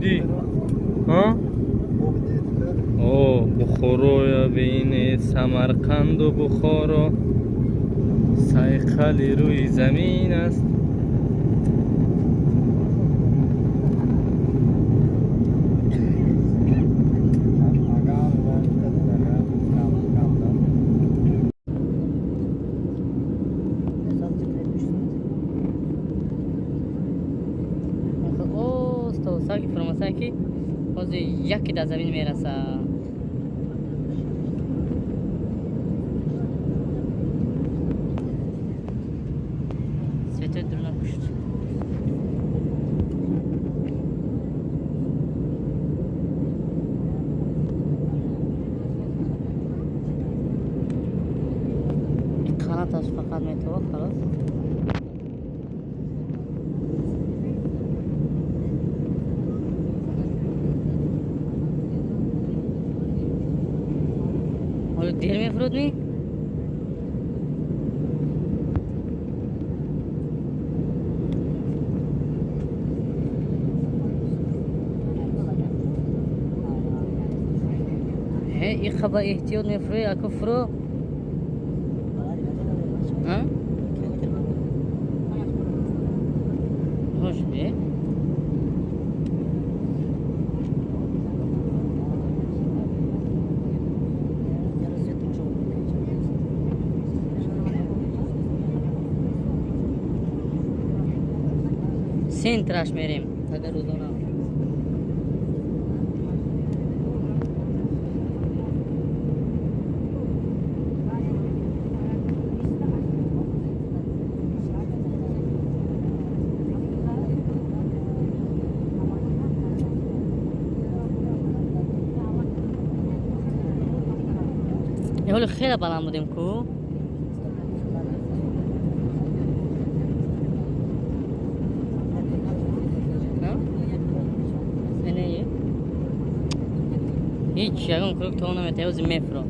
Дидӣ? О, Бухороя бинед, Самарқанду Бухоро сайқали рӯи замин аст. Ки ҳозир яке дар замин мераса. Светои дуруна пушт. Қанаташ фақат метова, халос. Дер мефурод ми? Ҳе, иқа ба эҳтиёт мефурӯи, аку фурӯ. Может бе? Центраш мерем, агар рӯзона. Ҳоло хеле баланд будем ку. Ҳеҷ ягон круг то наметавози мефро.